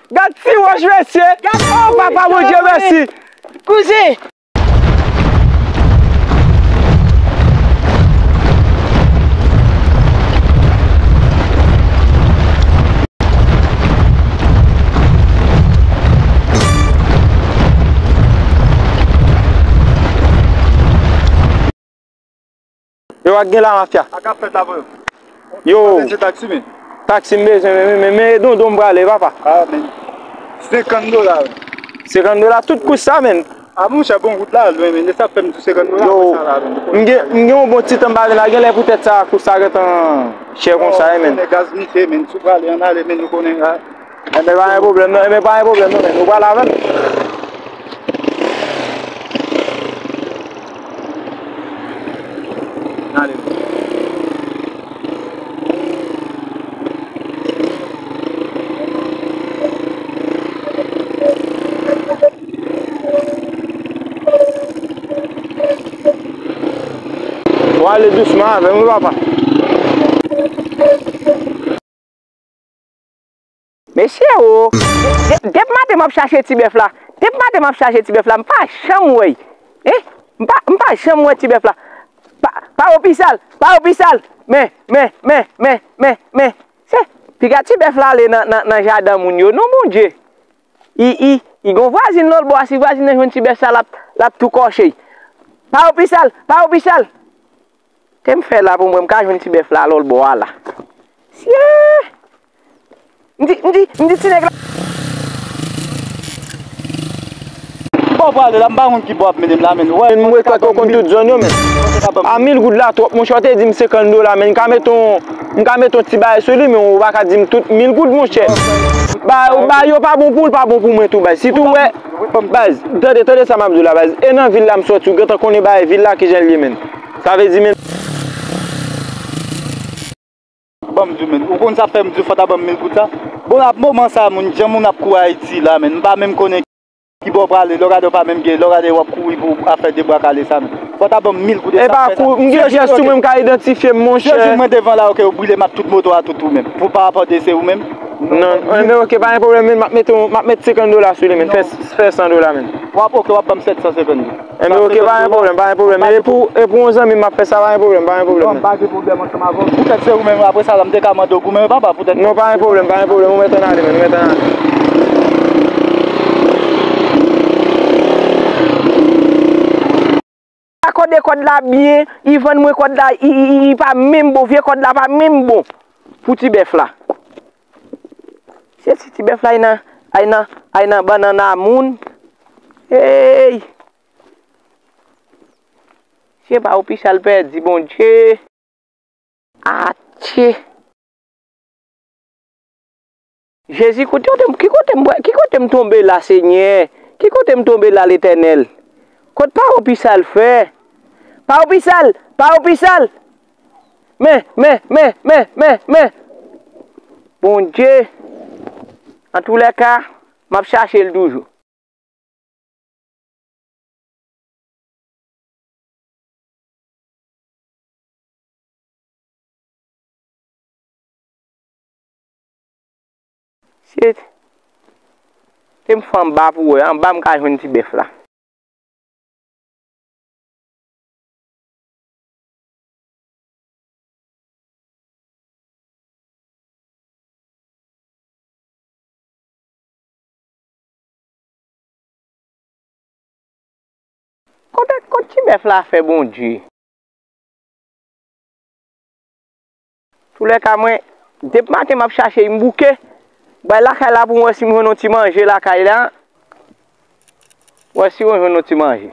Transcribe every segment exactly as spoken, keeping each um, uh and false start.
Gad ti wòch, mesye! Oh, papa Bondye, mèsi! Kouzen! Yo, ak gen la mafya. Sa k ap fèt la, frè? Yo. Mwen se taksi, men. Taksi m bezwen, men, men, men, men, e Dondon m prale, papa. Ah, men. Senkant dola, men. Senkant dola, tout kous sa, men. Ah, monchè, bon, wout la lwen, men. E sa fè m di senkant dola, yo, sa la, men. M gen, m gen yon bon ti tan m pa vin la, gen lè poutèt sa, kous sa gentan chè konsa, men. Konnen gaz moute, men. Si w prale, ann ale, men, nou konnen la. Enben, pa gen pwoblèm, non. Enben, pa gen pwoblèm, non, men. Nou prale avè m. Ou ale dousman avè m, wi, papa. Mesye o! De-, depi maten m ap chache ti bèf la. Depi maten m ap chache ti bèf la, m pa janm wè l. Hein? M pa, m pa janm wè ti bèf la. Pa, pa opisal, pa opisal. Men, men, men, men, men, men. Se, piga ti bèf la ale nan, nan, nan jaden moun yo, non, Bondye. I, i, i gon vwazin lòt bò a, si vwazin nan jwenn ti bèf sa, l ap, l ap tou kòche. Pa opisal, pa opisal. Ke m fè la pou m wè m ka jwenn ti bèf la lòt bò a la. Sye! M di, m di, m di ti nèg la. Bò w prale la, m pa konn ki bò w ap mete m la, men. Wè, m wè kwè ke w konn tout zòn yo, men. A mil goud la twòp, monchè, w te di m senkant dola, men. M ka mete yon, m ka mete yon ti bagay sou li, men ou pa ka di m tout mil goud, monchè. Ba, ba, yo pa bon pou l, pa bon pou mwen tou, baz. Sitou, wè, baz, tande, tande sa m ap di w la, baz. E nan vil la m sòti, ou gentan konnen bagay vil la kijan l ye, men. Sa vle di, men. Ban m di w, men. Ou konn sa fè m di w fò ta ban m mil goud sa? Bon, ap moman sa, moun, jan moun ap kouri Ayiti la, men. M pa menm konnen ki bò w prale. Lè w gade w pa menm gen, lè w gade w ap kouri pou afè debwakale sa, men. Fò ta ban m mil goud, e sa fè sa. M gen jès sou mwen, m ka idantifye m, monchè. Sye, jou mwen devan la, oke, ou brile m ak tout moto a, tout ou menm. Pou pa rapòte se ou menm. Non, enben, oke, pa gen pwoblèm, men. M ap mete, m ap mete senkant dola sou li, men. Fè, fè san dola, men. W ap, oke, w ap ban m sèt san senkant goud. Enben, oke, pa gen pwoblèm, pa gen pwoblèm. E pou, e pou yon zanmi m ap fè sa, pa gen pwoblèm, pa gen pwoblèm, men. Non, m pa gen pwoblèm ansanm avè w. Poutèt se ou menm, apre sa la, m te ka mande w goumen, papa, poutèt. Non, pa gen pwoblèm, pa gen pwoblèm. Ou mèt ann ale, men, ou mèt ann ale. Akòde kòd la byen, li vann mwen kòd la, li, li, li, li pa menm bon, vye kòd la pa menm bon pou ti bèf la. Se si ti bèf la, li nan, li nan, li nan bannann a moun. Hey! Se pa opisyal pèdi, Bondye. Atye! Jezi, kote w te, ki kote m, ki kote m tonbe la, Senyè? Ki kote m tonbe la, Letènèl? Kot pa opisal, frè? Pa opisal! Pa opisal! Men, men, men, men, men, men! Bondye! Antoulèka, m ap chache l toujou. Shit. Te m fè anba pou wè, anba m ka jwenn ti bèf la. Kote, kot ti bèf la fè, Bondye? Toulèka, mwen, depi maten m ap chache, m bouke. Bay lakay la pou m wè si m jwenn yon ti manje lakay la. Wè si mwen jwenn yon ti manje.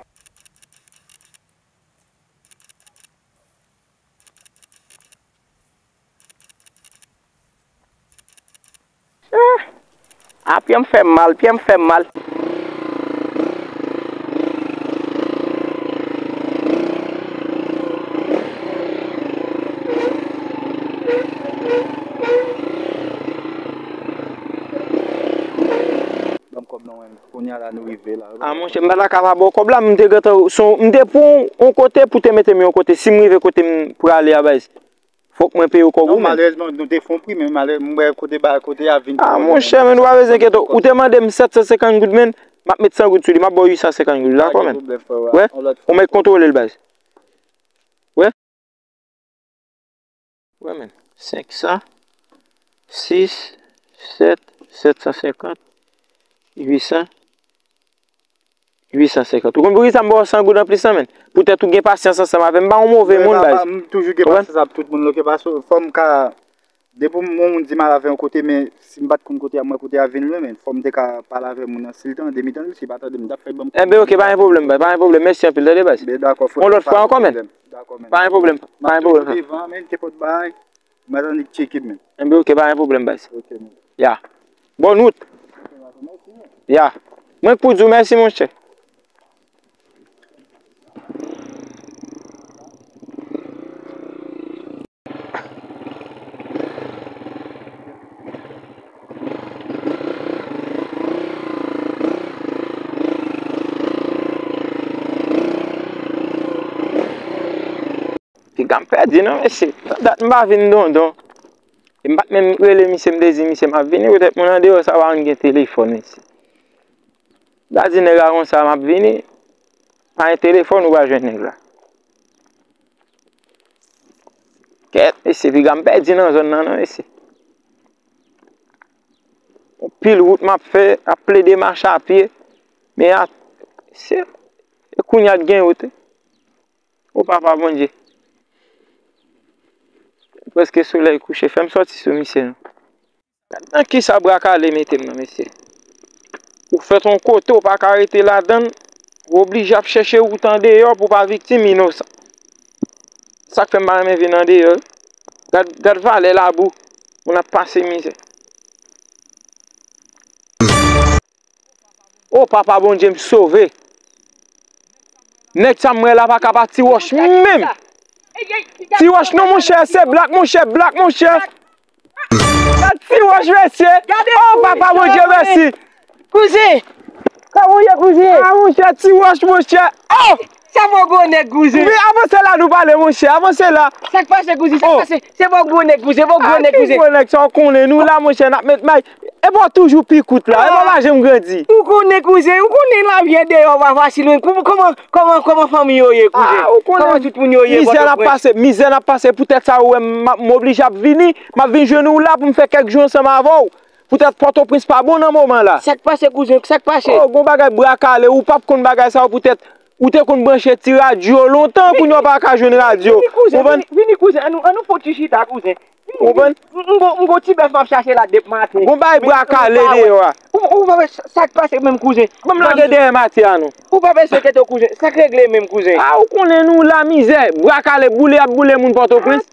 Eh, a pye m fè m mal, pye m fè m mal. Ban m kòb nan men m. Kounye a la nou rive la. A, monchè, m pa ta ka pa ba w kòb la, m te gentan, se yon, m te pran yon kote pou te mete m yon kote. Si m rive kote m prale a, baz, Fòk mwen peye w kòb ou, menn. Non, malerezman, nou te fè yon pri, men malerezman, mwen wè kote ba, kote a vin. Ah, monchè, menn, ou pa bezwen enkyete w. Ou te mande m sèt san senkant goud, menn. M ap met san goud sou li, m ap ba w uit san senkant goud la, kòman? Wè, ou mèt kontwole l, baz. Wè. Wè, menn. Senk san, sis, sèt, sèt san senkant, uit san, uit san senkant. Ou konn poukisa m ba w san goud anplis lan, menn? Poutèt ou gen pasyans ansanm avè m. M pa yon move moun, baz. M toujou gen pasyans ak tout moun, oke? Paske fò m ka, depi yon moun di m al avè yon kote, men si m pa t konn kote a, m wè kote a vin lwen, menn, fò m te ka pale avè moun nan. Si l tande m, li tande l, si l pa tande m, li t ap fè l ban m. Enben, oke, pa gen pwoblèm, baz, pa gen pwoblèm. Mèsi anpil, tande, baz. Yon lòt fwa ankò, menn. Pa gen pwoblèm, pa gen pwoblèm. Devan, menn, kenpòt bagay. Mwen annik tcheke, menn. Enben, oke, pa gen pwoblèm, baz. Oke, menn. Ya. Bòn wout. Ya. Mwen k pou di w mèsi, monchè. Piga m pèdi non, mesye. Sa dat m pa vin Dondon. E m pa t menm rele misye, m te di misye m ap vini, poutèt moun andeyò sa pa konn gen telefòn, mesye. M ta di nèg la konsa, m ap vini. Pa gen telefòn, ou pa jwenn nèg la. Kèt, mesye, piga m pèdi nan zòn nan, non, mesye. Yon pil wout m ap fè, ap plede mache a pye. Men a, se, e kounye a t gen wout, wi. O papa Bondye. Prèske solèy kouche. Fè m sòti sou misye non. Gad nan kisa bra kale mete m nan, mesye. Ou fèt yon kote, ou pa ka rete ladann, ou oblije ap chèche wout andeyò pou w pa viktim inosan. Sa k fè m pa renmen vin andeyò. Gad, gad valè labou, moun ap pase mizè. O papa Bondye m sove. Nèg sa m wè la pa ka pa ti wòch menm. Ti wòch non monchè, se blak monchè, blak monchè. Gad ti wòch mesye. O papa Bondye mèsi. Kouzen. Kòman w ye kouzen? A monchè, ti wòch monchè. O! Sa fò gwo nèg kouzen. Wi, avanse la nou pale monchè, avanse la. Sa k pase kouzen, sa k pase? Se fò gwo nèg kouzen, fò gwo nèg kouzen. Gwo nèg sa w konnen nou la monchè, n ap met may. E pa w toujou pi kout la, e pa w pa janm grandi. Ou konnen kouzen, ou konnen lavi andeyò pa fasil wi. Kouman, kouman, kouman, kouman fanmi yo ye kouzen? Kouman tout moun yo ye Pòtoprens? Mizè n ap pase, mizè n ap pase, poutèt sa ou wè m, m oblije ap vini, m ap vin jwenn ou la pou m fè kèk jou ansanm avè w. Poutèt Pòtoprens pa bon nan moman la. Sa k pase kouzen, sa k pase? O, gon bagay bra kale, ou p ap konn bagay sa yo poutèt ou te konn branche ti radyo lontan, kounye a w pa ka jwenn radyo. Vini kouzen, vini kouzen, an nou, an nou fè yon ti chita kouzen. Konprann? M gon, m gon ti bèf m ap chache la depi maten. Gon bagay bra kale deyò a. Ou, ou pa wè sa k pase menm kouzen? Ban m lage dèyè Matye a non. Ou pa bezwen enkyete w kouzen. Sa k regle menm kouzen? A, ou konnen nou la mizè. Bra kale, boule y ap boule moun Pòtoprens.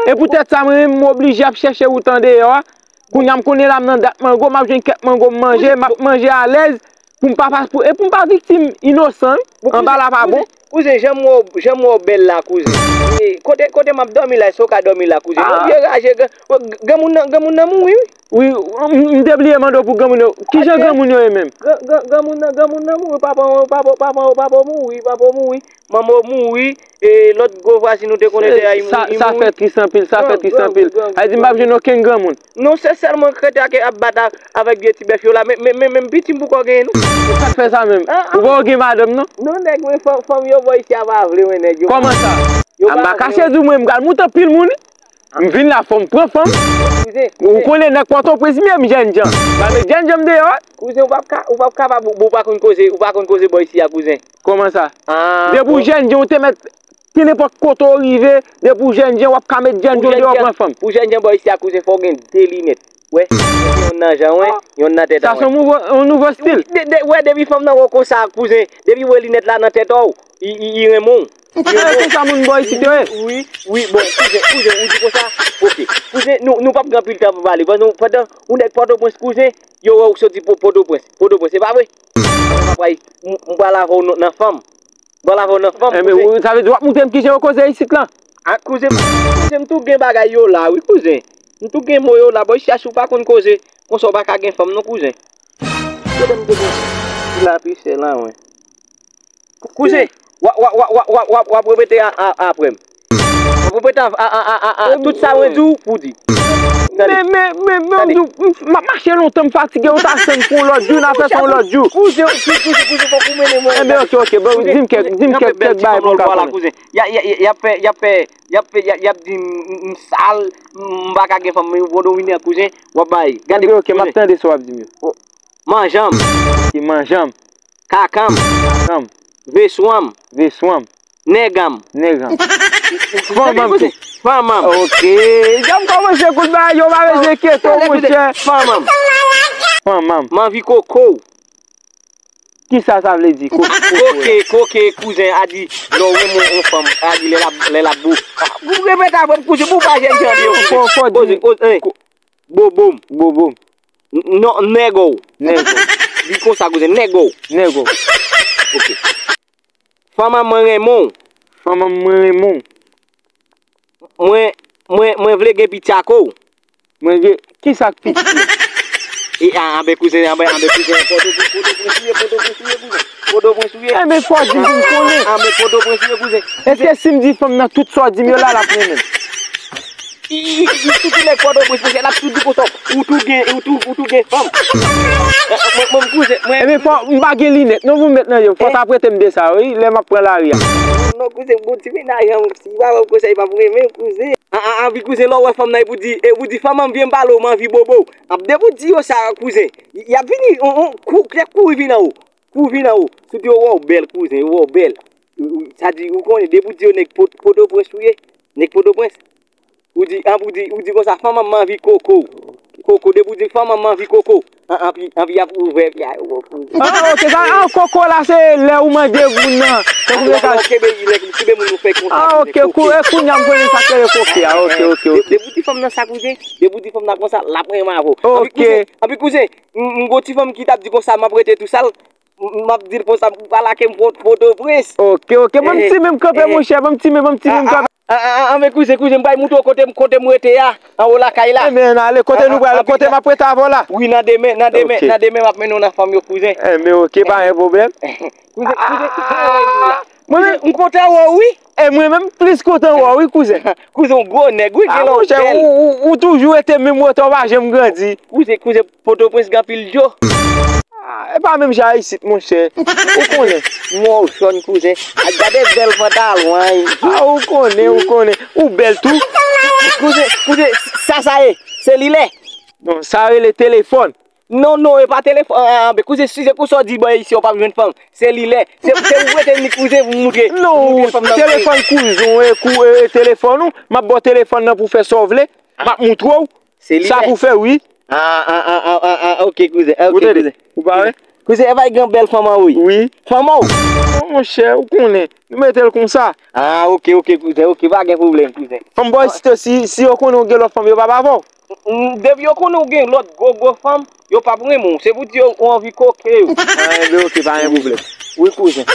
E poutèt sa mwen menm m oblije ap chèche wout andeyò a. Kounye a m konnen la m nan dat mango, m ap jwenn kèk mango m manje, m ap manje alèz. Pou m pa, pou, e pou m pa viktim inosan wi. Anba la pa bon. Kouzen, jan m wè w, jan m wè w bèl la kouzen. E, kote, kote m ap dòmi la, èske w ka dòmi la kouzen? Yon vye raje, gran, granmoun nan, granmoun nan mouri wi. Wi, m, m te bliye mande w pou granmoun yo. Kijan granmoun yo ye menm? Gran, gran, granmoun nan, granmoun nan mouri, papa, papa, papa, papa w mouri, papa w mouri. Manman w mouri, e lòt gwo vwazin nou te konnen te ay mouri. Sa fè tris anpil, sa fè tris anpil. Sa di m p ap jwenn okenn granmoun. Non, se sèl mwen k rete ak, ap bat a, avèk vye ti bèf yo la, men, men, men, men piti m poko genyen non. Sa k fè sa menm? Ou poko gen madanm non? Non, nèg, men fanm, fanm yo bò isi a pa vle, men nèg yo. Kòman sa? A m pa kache di w mwen, m pral moute anpil moun wi. M vin la, fò m pran fanm. Ou konnen nèg Pòtoprens m ye, m jènjan. M pa met jènjan m deyò. Kouzen, ou p ap ka, ou p ap kapab, ou, ou pa konn koze, ou pa konn koze bò isi a, kouzen. Kòman sa? Depi w jènjan, ou te mèt, kenenpòt kote w rive, depi w jènjan, w ap ka met jènjan deyò pran fanm. Pou jènjan bò isi a, kouzen, fò w gen de linèt. Wè, yon nan jan, wè, yon nan tèt an, wè. Sa se yon nouvo, yon nouvo stil. Wè, depi fanm nan wè w konsa, kouzen, depi w wè linèt la nan tèt an, i, i, i renmen w. Ou konnen konsa moun bò isit yo ye? Wi, wi, bon, kouzen, kouzen, ou di konsa? Oke. Kouzen, nou, nou p ap gen anpil tan pou pale. Pandan, pandan yon nèg Pòtoprens, kouzen, yo wè w soti Pò-, Pòtoprens. Pòtoprens, se pa vre? Mwen pral, m, m pral avè w nan, nan fanm. M pral avè w nan fanm, kouzen. Enben, sa vle di w ap montre m kijan yo koze isit lan? A, kouzen, kouzen, m tou gen bagay yo la, wi, kouzen. M tou gen mo yo la. Bò isi a, si w pa konn koze, konsa w pa ka gen fanm, non, kouzen. Kote m te gen ti lapis la, wen? Kouzen, w ap, w ap, w ap repete a, a, apre m. Pou prete a, a, a, a, a, tout sa mwen di w, pou di. Men, men, men, men, m di w, m, m ap mache lontan, m fatige, ou ta tann pou yon lòt jou, n a fè sa yon lòt jou. Kouzen, kouzen, kouzen, fòk ou mennen mwen. Enben, oke, oke, bon, di m kèk, di m kèk, kèk bagay pou m ka konnen. Kouzen. Y a, y a, y a, y ap fè, y ap fè, y ap fè, y a, y ap di m, m, m sal, m, m pa ka gen fanm, men w vin an kouzen, w ap bay. Gade, enben, oke, m ap tande sa w ap di m yo. Manjan m. Ki manjan m. Kaka m. Kaka m. Veswa m. Veswa m. Nèg a m. Nèg a m. Fanm a m tou. Fanm a m. Oke. Jan m kòmanse kout bagay yo, pa bezwen enkyete w, monchè. Fanm a m. Fanm a m. M anvi koko w. Kisa sa vle di? Koke, koke, koke, kouzen, a di, lè w renmen yon fanm, a di, lè l ap, lè l ap bo. Pou repete avè m, kouzen, pou pa jèn jan de yo. Fò, fò di. Koze, koze, eh. Bobo m. Bobo m. N-, non, nèg w. Nèg w. Di konsa, kouzen, nèg w. Nèg w. Oke. Fanm an mwen renmen w. Fanm an mwen renmen w. Mwen, mwen, mwen vle gen piti ak ou. Mwen vle, kisa k piti? E, a, anben kouzen, anben, anben kouzen, Pòtoprens, Pòtoprens ou ye, Pòtoprens ou ye, kouzen. Pòtoprens ou ye. Enben, fò di m pou m konnen. Anben Pòtoprens ou ye, kouzen. Èske si m di fanm nan tout sa w di m yo la, l ap renmen m? I, i, i, tout nèg Pòtoprens, monchè, l ap tout di konsa. Ou tou gen, ou tou, ou tou gen fanm. Mwen, mwen, kouzen, mwen. Enben, fò, m pa gen linèt. Non, pou m met nan je m. Fò w ta prete m de sa, wi, lè m ap pran lari a. Non, kouzen, bon, ti mennaj an, si pa wè kouzen, li p ap renmen, kouzen. An, an, anvi kouzen, lè w wè fanm nan, epi w di, epi w di, fanm an, vin m pale w, m anvi bobo w. An, depi w di yo sa, kouzen, y, y ap vini, on, on, kou, kèk kouri vin nan ou. Kou vin nan ou. Si w di yo wè w bèl, kouzen, yo wè w bèl. Ou, ou, sa di, ou konnen, depi w di yo nèg Pòt-, Pòtoprens ou ye, nèg Pòtoprens. Ou di, an, ou di, ou di konsa, fanm an, m anvi koko w. Koko, depi w di fanm an, m anvi koko w. An, anvi, anvi ap ouvè pye a, yo, kouzen. Ah, ok, sa, ah, koko la, se lè ou mande moun nan. Tankou yo ka kenbe, lè, kenbe moun ou fè konsa. Ah, ok, kou, e kounye a m konnen sa k rele koke a. Ok, ok, ok. Depi w di fanm nan sa, kouzen, depi w di fanm nan konsa, l ap renmen avè w. Ok. Anpi kouzen, anpi kouzen, m, m gon ti fanm ki t ap di konsa, m ap rete tou sal, m, m ap di l konsa, pou pa lage m Pò-, Pòtoprens. Ok, ok, ban m ti men m kanpe, monchè, ban m ti men, ban m ti men m kanpe. An, an, an, men kouzen, kouzen, m pral montre w kote m, kote m rete a, anwo lakay la. Ebyen, ale, kote nou pral, kote m ap rete avè w la? Wi, nan demen, nan demen, nan demen, m ap mennen w nan fanm yo, kouzen. Ebyen, ok, pa gen pwoblèm. Kouzen, kouzen, kouzen, mwen menm, m kontan wè w, wi. E mwen menm, m plis kontan wè w, wi, kouzen. Kouzen, w gwo nèg, wi, gen lè w bèl. Ou, ou, ou toujou rete menm wotè, w pa janm grandi. Kouzen, kouzen, Pòtoprens gen anpil dlo. Ah, e pa menm jan isit, monchè. Ou konnen. M wè w jòn, kouzen. A, gade bèl pantalon an. Ah, ou konnen, ou konnen. Ou bèl tou. Kouzen, kouzen, sa, sa ye? Selilè? Non, sa rele telefòn. Non, non, e pa telefòn. Ah, ah, men kouzen, si se konsa w di bò isi, w p ap jwenn fanm. Selilè. Se, se ou prete m li, kouzen, pou m moutre. Non, telefòn kouzen, e kou, e, e telefòn ou. M ap ba w telefòn nan pou w fè sa w vle. M ap moutre w. Sa pou fè, wi. Ah, ah, ah, ah, ah, ah, ok, kouzen. Ah, ok, kouzen. Ou pa wè? Kouzen, e pa gen bèl fanm an, wi. Wi. Fanm an, wi. Oh, monchè, ou konnen. Nou mete l konsa. Ah, ok, ok, kouzen. Ok, pa gen pwoblèm, kouzen. Fanm bò isit yo, si, si yo konnen w gen lòt fanm, yo p ap avè w. Mm, depi yo konnen w gen lòt gwo, gwo fanm, yo p ap renmen w. Se pou di yo, ou anvi koke yo. Ah, enben, ok, pa gen pwoblèm. Wi, kouzen.